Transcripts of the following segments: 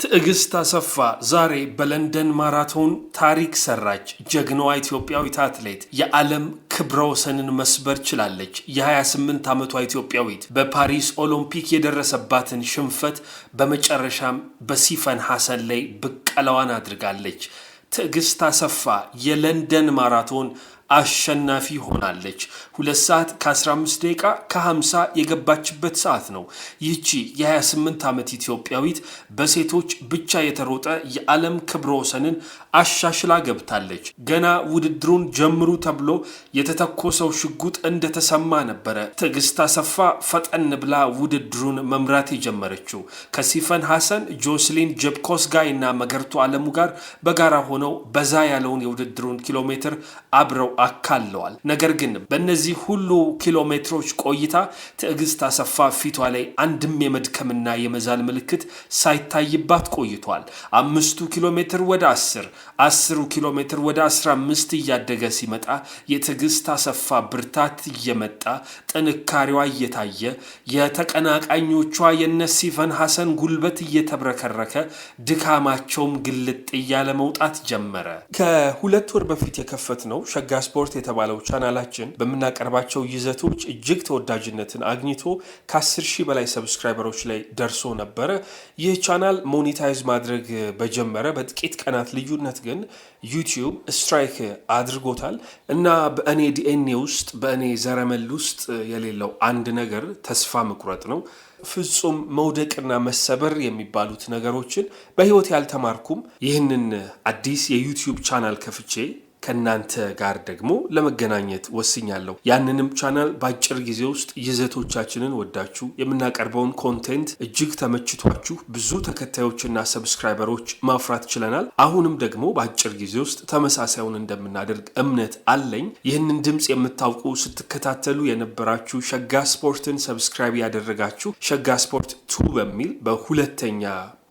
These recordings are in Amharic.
ትዕግስት አሰፋ ዛሬ በለንደን ማራቶን ታሪክ ሰራች። ጀግናዋ ኢትዮጵያዊት አትሌት የዓለም ክብረ ወሰንን መስበር ችላለች። የ28 ዓመቷ ኢትዮጵያዊት በፓሪስ ኦሎምፒክ የደረሰባትን ሽንፈት በመጨረሻም በሲፈን ሐሰን ላይ ብቀላዋን አድርጋለች። ትዕግስት አሰፋ የለንደን ማራቶን አሸናፊ ሆናለች። 2 ሰዓት ከ15 ደቂቃ ከ50 የገባችበት ሰዓት ነው። ይህቺ የ28 ዓመት ኢትዮጵያዊት በሴቶች ብቻ የተሮጠ የዓለም ክብረ ወሰንን አሻሽላ ገብታለች። ገና ውድድሩን ጀምሩ ተብሎ የተተኮሰው ሽጉጥ እንደተሰማ ነበረ ትዕግስት አሰፋ ፈጠን ብላ ውድድሩን መምራት የጀመረችው። ከሲፈን ሐሰን፣ ጆስሊን ጀብኮስጋይ እና መገርቱ አለሙ ጋር በጋራ ሆነው በዛ ያለውን የውድድሩን ኪሎ ሜትር አብረው አካለዋል። ነገር ግን በእነዚህ ሁሉ ኪሎ ሜትሮች ቆይታ ትዕግስት አሰፋ ፊቷ ላይ አንድም የመድከምና የመዛል ምልክት ሳይታይባት ቆይቷል። 5ቱ ኪሎ ሜትር ወደ 10፣ 10ሩ ኪሎ ሜትር ወደ 15 እያደገ ሲመጣ የትዕግስት አሰፋ ብርታት እየመጣ፣ ጥንካሬዋ እየታየ፣ የተቀናቃኞቿ የነ ሲፈን ሐሰን ጉልበት እየተብረከረከ፣ ድካማቸውም ግልጥ እያለ መውጣት ጀመረ። ከ2 ወር በፊት የከፈትነው ሸጋ ስፖርት የተባለው ቻናላችን በምናቀርባቸው ይዘቶች እጅግ ተወዳጅነትን አግኝቶ ከ10 ሺህ በላይ subscriber ኦች ላይ ደርሶ ነበረ። ይህ ቻናል monetize ማድረግ በጀመረ በጥቂት ቀናት ልዩነት ግን ዩቲዩብ strike አድርጎታል እና በእኔ ዲኤንኤ ውስጥ፣ በእኔ ዘረመል ውስጥ የሌለው አንድ ነገር ተስፋ መቁረጥ ነው። ፍጹም መውደቅና መሰበር የሚባሉት ነገሮችን በህይወት ያልተማርኩም። ይህንን አዲስ የዩቲዩብ ቻናል ከፍቼ ከእናንተ ጋር ደግሞ ለመገናኘት ወስኛለሁ። ያንንም ቻናል በአጭር ጊዜ ውስጥ ይዘቶቻችንን ወዳችሁ፣ የምናቀርበውን content እጅግ ተመችቷችሁ ብዙ ተከታዮችና subscriber ኦች ማፍራት ችለናል። አሁንም ደግሞ በአጭር ጊዜ ውስጥ ተመሳሳዩን እንደምናደርግ እምነት አለኝ። ይህንን ድምፅ የምታውቁ፣ ስትከታተሉ የነበራችሁ፣ ሸጋ ስፖርትን subscribe ያደረጋችሁ፣ ሸጋ ስፖርት two በሚል በሁለተኛ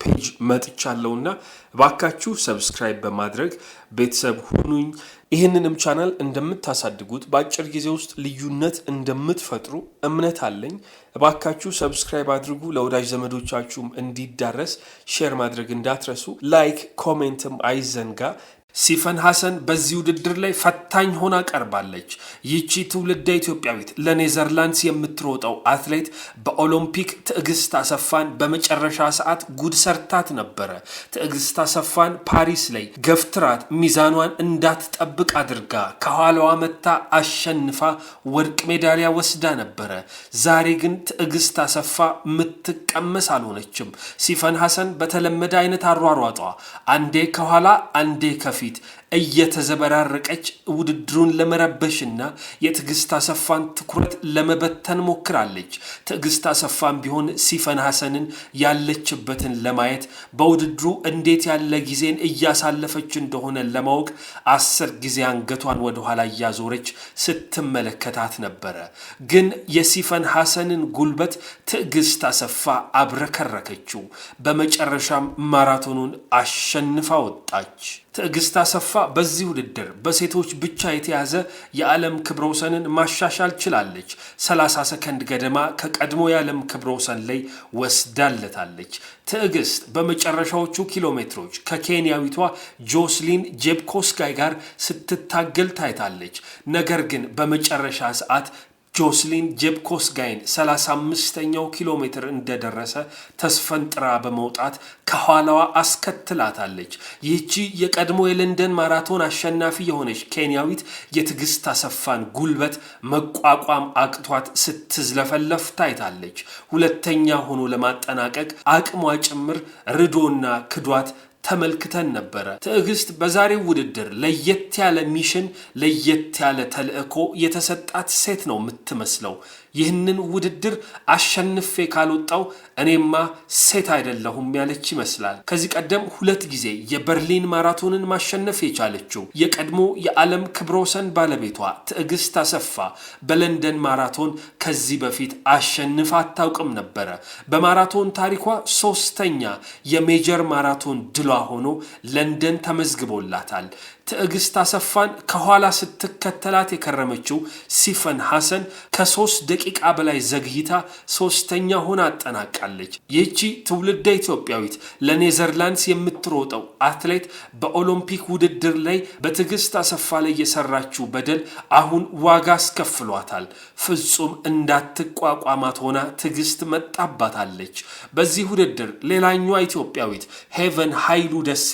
page መጥቻለሁና እባካችሁ subscribe በማድረግ ቤተሰብ ሁኑኝ። ይህንንም ቻናል እንደምታሳድጉት፣ በአጭር ጊዜ ውስጥ ልዩነት እንደምትፈጥሩ እምነት አለኝ። እባካችሁ subscribe አድርጉ። ለወዳጅ ዘመዶቻችሁም እንዲዳረስ share ማድረግ እንዳትረሱ። Like comment ም አይዘንጋ። ሲፈን ሐሰን በዚህ ውድድር ላይ ፈታኝ ሆና ቀርባለች። ይህቺ ትውልደ ኢትዮጵያዊት ለኔዘርላንድስ የምትሮጠው አትሌት በኦሎምፒክ ትዕግስት አሰፋን በመጨረሻ ሰዓት ጉድ ሰርታት ነበረ። ትዕግስት አሰፋን ፓሪስ ላይ ገፍትራት፣ ሚዛኗን እንዳትጠብቅ አድርጋ ከኋላዋ መጥታ አሸንፋ ወርቅ ሜዳሊያ ወስዳ ነበረ። ዛሬ ግን ትዕግስት አሰፋ የምትቀመስ አልሆነችም። ሲፈን ሐሰን በተለመደ አይነት አሯሯጧ አንዴ ከኋላ አንዴ ከፊት እየተዘበራረቀች ውድድሩን ለመረበሽና የትዕግስት አሰፋን ትኩረት ለመበተን ሞክራለች። ትዕግስት አሰፋን ቢሆን ሲፈን ሐሰንን ያለችበትን ለማየት፣ በውድድሩ እንዴት ያለ ጊዜን እያሳለፈች እንደሆነ ለማወቅ 10 ጊዜ አንገቷን ወደኋላ እያዞረች ስትመለከታት ነበረ። ግን የሲፈን ሐሰንን ጉልበት ትዕግስት አሰፋ አብረከረከችው። በመጨረሻም ማራቶኑን አሸንፋ ወጣች። ትዕግስት አሰፋ በዚህ ውድድር በሴቶች ብቻ የተያዘ የዓለም ክብረ ወሰንን ማሻሻል ችላለች። 30 ሰከንድ ገደማ ከቀድሞ የዓለም ክብረ ወሰን ላይ ወስዳለታለች። ትዕግስት በመጨረሻዎቹ ኪሎ ሜትሮች ከኬንያዊቷ ጆስሊን ጄፕኮስጋይ ጋር ስትታገል ታይታለች። ነገር ግን በመጨረሻ ሰዓት ጆስሊን ጄፕኮስጋይን 35ኛው ኪሎ ሜትር እንደደረሰ ተስፈንጥራ በመውጣት ከኋላዋ አስከትላታለች። ይህቺ የቀድሞ የለንደን ማራቶን አሸናፊ የሆነች ኬንያዊት የትዕግስት አሰፋን ጉልበት መቋቋም አቅቷት ስትዝለፈለፍ ታይታለች። ሁለተኛ ሆኖ ለማጠናቀቅ አቅሟ ጭምር ርዶና ክዷት ተመልክተን ነበረ። ትዕግስት በዛሬው ውድድር ለየት ያለ mission፣ ለየት ያለ ተልዕኮ የተሰጣት ሴት ነው የምትመስለው። ይህንን ውድድር አሸንፌ ካልወጣው እኔማ ሴት አይደለሁም ያለች ይመስላል። ከዚህ ቀደም ሁለት ጊዜ የበርሊን ማራቶንን ማሸነፍ የቻለችው የቀድሞ የዓለም ክብረ ወሰን ባለቤቷ ትዕግስት አሰፋ በለንደን ማራቶን ከዚህ በፊት አሸንፋ አታውቅም ነበረ። በማራቶን ታሪኳ ሶስተኛ የ major ማራቶን ድሏ ሆኖ ለንደን ተመዝግቦላታል። ትዕግስት አሰፋን ከኋላ ስትከተላት የከረመችው ሲፈን ሐሰን ከ3 ደቂቃ በላይ ዘግይታ ሶስተኛ ሆና አጠናቃለች። ይህቺ ትውልደ ኢትዮጵያዊት ለኔዘርላንድስ የምትሮጠው አትሌት በኦሎምፒክ ውድድር ላይ በትዕግስት አሰፋ ላይ የሰራችው በደል አሁን ዋጋ አስከፍሏታል። ፍጹም እንዳትቋቋማት ሆና ትዕግስት መጣባታለች። በዚህ ውድድር ሌላኛዋ ኢትዮጵያዊት ሄቨን ኃይሉ ደሴ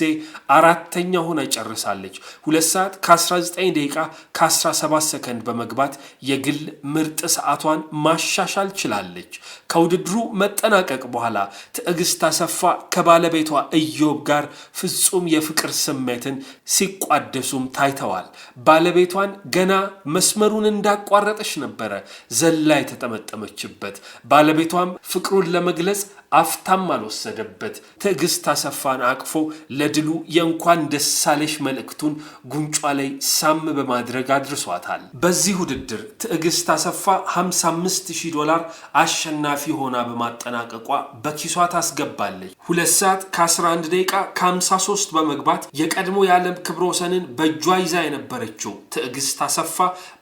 አራተኛ ሆና ጨርሳለች። 2 ሰዓት ከ19 ደቂቃ ከ17 ሰከንድ በመግባት የግል ምርጥ ሰዓቷን ማሻሻል ችላለች። ከውድድሩ መጠናቀቅ በኋላ ትዕግስት አሰፋ ከባለቤቷ ኢዮብ ጋር ፍጹም የፍቅር ስሜትን ሲቋደሱም ታይተዋል። ባለቤቷን ገና መስመሩን እንዳቋረጠች ነበረ ዘላ የተጠመጠመችበት። ባለቤቷም ፍቅሩን ለመግለጽ አፍታም አልወሰደበት። ትዕግስት አሰፋን አቅፎ ለድሉ የእንኳን ደስ አለሽ መልእክቱን ጉንጯ ላይ ሳም በማድረግ አድርሷታል። በዚህ ውድድር ትዕግስት አሰፋ 55,000 ዶላር አሸናፊ ሆና በማጠናቀቋ በኪሷ ታስገባለች። 2 ሰዓት ከ11 ደቂቃ ከ53 በመግባት የቀድሞ የዓለም ክብረ ወሰንን በእጇ ይዛ የነበረችው ትዕግስት አሰፋ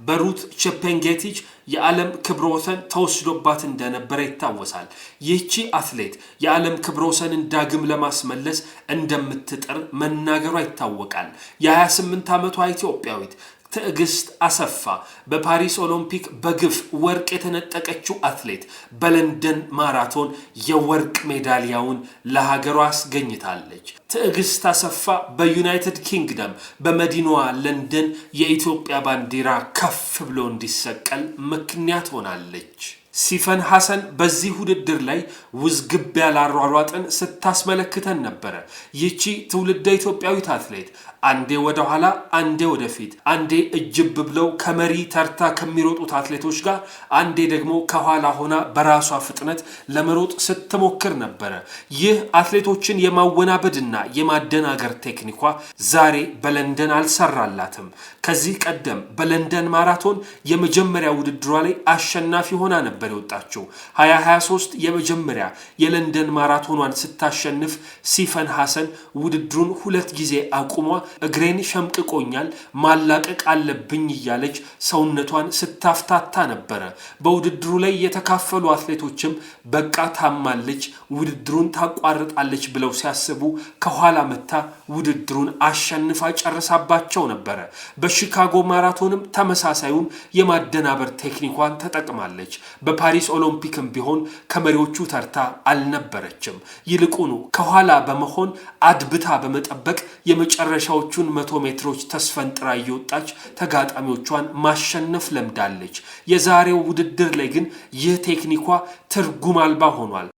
በሩት ቼፔንጌቲች የዓለም ክብረ ወሰን ተወስዶባት እንደነበረ ይታወሳል። ይህቺ አትሌት የዓለም ክብረ ወሰንን ዳግም ለማስመለስ እንደምትጥር መናገሯ ይታወቃል። የ28 ዓመቷ ኢትዮጵያዊት ትዕግስት አሰፋ በፓሪስ ኦሎምፒክ በግፍ ወርቅ የተነጠቀችው አትሌት በለንደን ማራቶን የወርቅ ሜዳሊያውን ለሀገሯ አስገኝታለች። ትዕግስት አሰፋ በዩናይትድ ኪንግደም በመዲናዋ ለንደን የኢትዮጵያ ባንዲራ ከፍ ብሎ እንዲሰቀል ምክንያት ሆናለች። ሲፈን ሐሰን በዚህ ውድድር ላይ ውዝግብ ያለ አሯሯጥን ስታስመለክተን ነበረ። ይቺ ትውልደ ኢትዮጵያዊት አትሌት አንዴ ወደ ኋላ፣ አንዴ ወደፊት፣ አንዴ እጅብ ብለው ከመሪ ተርታ ከሚሮጡት አትሌቶች ጋር፣ አንዴ ደግሞ ከኋላ ሆና በራሷ ፍጥነት ለመሮጥ ስትሞክር ነበረ። ይህ አትሌቶችን የማወናበድና የማደናገር ቴክኒኳ ዛሬ በለንደን አልሰራላትም። ከዚህ ቀደም በለንደን ማራቶን የመጀመሪያ ውድድሯ ላይ አሸናፊ ሆና ነበር የወጣችው። 2023 የመጀመሪያ የለንደን ማራቶኗን ስታሸንፍ ሲፈን ሐሰን ውድድሩን ሁለት ጊዜ አቁማ እግሬን ሸምቅቆኛል፣ ማላቀቅ አለብኝ እያለች ሰውነቷን ስታፍታታ ነበረ። በውድድሩ ላይ የተካፈሉ አትሌቶችም በቃ ታማለች፣ ውድድሩን ታቋርጣለች ብለው ሲያስቡ ከኋላ መጥታ ውድድሩን አሸንፋ ጨርሳባቸው ነበረ። በሺካጎ ማራቶንም ተመሳሳዩን የማደናበር ቴክኒኳን ተጠቅማለች። በፓሪስ ኦሎምፒክም ቢሆን ከመሪዎቹ ተርታ አልነበረችም። ይልቁኑ ከኋላ በመሆን አድብታ በመጠበቅ የመጨረሻዎቹን 100 ሜትሮች ተስፈንጥራ እየወጣች ተጋጣሚዎቿን ማሸነፍ ለምዳለች። የዛሬው ውድድር ላይ ግን ይህ ቴክኒኳ ትርጉም አልባ ሆኗል።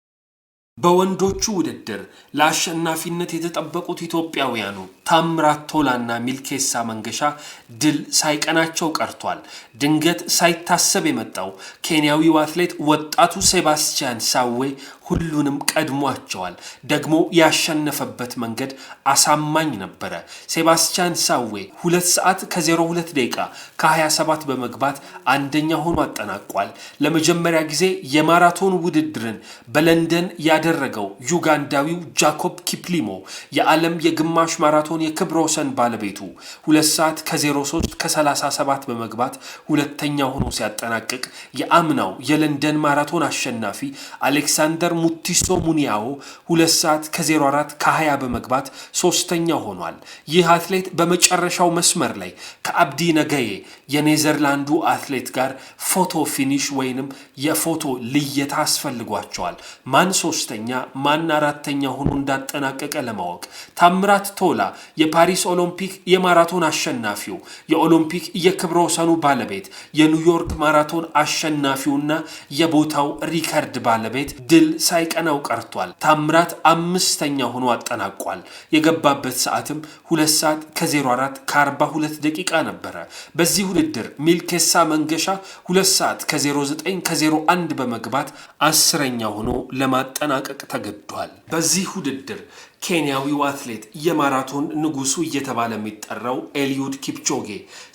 በወንዶቹ ውድድር ለአሸናፊነት የተጠበቁት ኢትዮጵያውያኑ ታምራት ቶላና ሚልኬሳ መንገሻ ድል ሳይቀናቸው ቀርቷል። ድንገት ሳይታሰብ የመጣው ኬንያዊው አትሌት ወጣቱ ሴባስቲያን ሳዌ ሁሉንም ቀድሟቸዋል። ደግሞ ያሸነፈበት መንገድ አሳማኝ ነበረ። ሴባስቲያን ሳዌ 2 ሰዓት ከ02 ደቂቃ ከ27 በመግባት አንደኛ ሆኖ አጠናቋል። ለመጀመሪያ ጊዜ የማራቶን ውድድርን በለንደን ያደረገው ዩጋንዳዊው ጃኮብ ኪፕሊሞ፣ የዓለም የግማሽ ማራቶን የክብረ ወሰን ባለቤቱ፣ 2 ሰዓት ከ03 ከ37 በመግባት ሁለተኛ ሆኖ ሲያጠናቅቅ የአምናው የለንደን ማራቶን አሸናፊ አሌክሳንደር ሙቲሶ ሙኒያዎ 2 ሰዓት ከ04 ከ20 በመግባት ሶስተኛ ሆኗል። ይህ አትሌት በመጨረሻው መስመር ላይ ከአብዲ ነገዬ የኔዘርላንዱ አትሌት ጋር photo finish ወይንም የፎቶ ልየታ አስፈልጓቸዋል። ማን ሶስተኛ ማን አራተኛ ሆኖ እንዳጠናቀቀ ለማወቅ። ታምራት ቶላ የፓሪስ ኦሎምፒክ የማራቶን አሸናፊው፣ የኦሎምፒክ የክብረ ወሰኑ ባለቤት፣ የኒውዮርክ ማራቶን አሸናፊውና የቦታው ሪከርድ ባለቤት ድል ሳይቀናው ቀርቷል። ታምራት አምስተኛ ሆኖ አጠናቋል። የገባበት ሰዓትም 2 ሰዓት ከ04 ከ42 ደቂቃ ነበረ። በዚህ ውድድር ሚልኬሳ መንገሻ 2 ሰዓት ከ09 ከ01 በመግባት 10ኛ ሆኖ ለማጠናቀቅ ተገዷል። በዚህ ውድድር ኬንያዊው አትሌት የማራቶን ንጉሱ እየተባለ የሚጠራው ኤልዩድ ኪፕቾጌ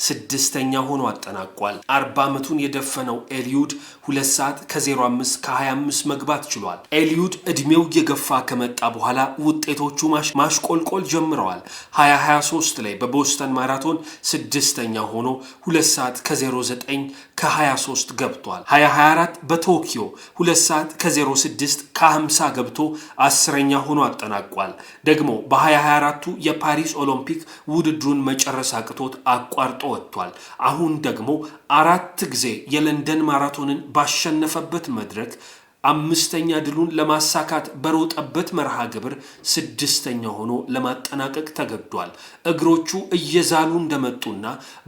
ስድስተኛ ሆኖ አጠናቋል። 40 ዓመቱን የደፈነው ኤልዩድ 2 ሰዓት ከ05 ከ25 መግባት ችሏል። ኤልዩድ ዕድሜው እየገፋ ከመጣ በኋላ ውጤቶቹ ማሽቆልቆል ጀምረዋል። 2023 ላይ በቦስተን ማራቶን ስድስተኛ ሆኖ 2 ሰዓት ከ09 ከ23 ገብቷል። 2024 በቶኪዮ 2 ሰዓት ከ06 ከ50 ገብቶ 10ኛ ሆኖ አጠናቋል። ደግሞ በ2024ቱ የፓሪስ ኦሎምፒክ ውድድሩን መጨረስ አቅቶት አቋርጦ ወጥቷል። አሁን ደግሞ አራት ጊዜ የለንደን ማራቶንን ባሸነፈበት መድረክ አምስተኛ ድሉን ለማሳካት በሮጠበት መርሃ ግብር ስድስተኛ ሆኖ ለማጠናቀቅ ተገዷል። እግሮቹ እየዛሉ እንደመጡና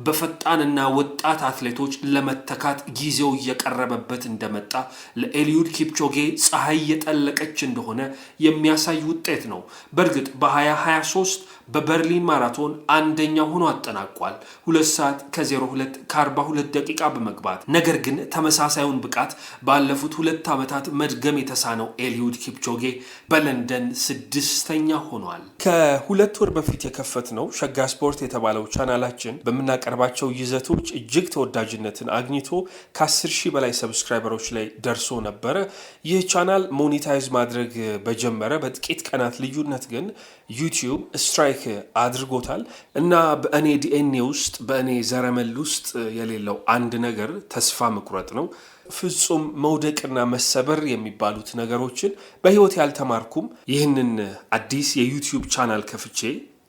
በፈጣንና ወጣት አትሌቶች ለመተካት ጊዜው እየቀረበበት እንደመጣ ለኤልዩድ ኪፕቾጌ ፀሐይ እየጠለቀች እንደሆነ የሚያሳይ ውጤት ነው። በእርግጥ በ2023 በበርሊን ማራቶን አንደኛ ሆኖ አጠናቋል፣ 2 ሰዓት ከ02 ከ42 ደቂቃ በመግባት። ነገር ግን ተመሳሳዩን ብቃት ባለፉት 2 ዓመታት መድገም የተሳነው ኤልዩድ ኪፕቾጌ በለንደን ስድስተኛ ሆኗል። ከ2 ወር በፊት የከፈትነው ሸጋ ስፖርት የተባለው ቻናላችን በምናቀርባቸው ይዘቶች እጅግ ተወዳጅነትን አግኝቶ ከ10 ሺህ በላይ subscriber ኦች ላይ ደርሶ ነበረ። ይህ ቻናል monetize ማድረግ በጀመረ በጥቂት ቀናት ልዩነት ግን ዩቲዩብ strike አድርጎታል። እና በእኔ ዲኤንኤ ውስጥ፣ በእኔ ዘረመል ውስጥ የሌለው አንድ ነገር ተስፋ መቁረጥ ነው። ፍጹም መውደቅና መሰበር የሚባሉት ነገሮችን በህይወት ያልተማርኩም። ይህንን አዲስ የዩቲዩብ ቻናል ከፍቼ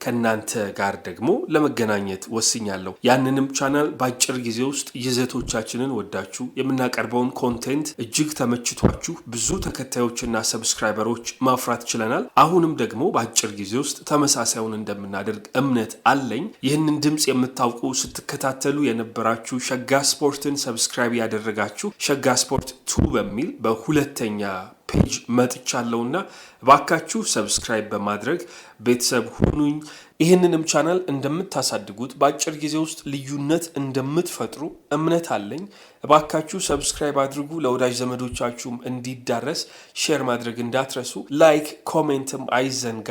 ከእናንተ ጋር ደግሞ ለመገናኘት ወስኛለሁ። ያንንም ቻናል በአጭር ጊዜ ውስጥ ይዘቶቻችንን ወዳችሁ፣ የምናቀርበውን content እጅግ ተመችቷችሁ ብዙ ተከታዮችና subscriber ኦች ማፍራት ችለናል። አሁንም ደግሞ በአጭር ጊዜ ውስጥ ተመሳሳዩን እንደምናደርግ እምነት አለኝ። ይህንን ድምፅ የምታውቁ፣ ስትከታተሉ የነበራችሁ፣ ሸጋ ስፖርትን subscribe ያደረጋችሁ፣ ሸጋ ስፖርት two በሚል በሁለተኛ page መጥቻለሁና እባካችሁ subscribe በማድረግ ቤተሰብ ሁኑኝ። ይህንንም ቻናል እንደምታሳድጉት፣ በአጭር ጊዜ ውስጥ ልዩነት እንደምትፈጥሩ እምነት አለኝ። እባካችሁ subscribe አድርጉ። ለወዳጅ ዘመዶቻችሁም እንዲዳረስ share ማድረግ እንዳትረሱ። Like comment ም አይዘንጋ።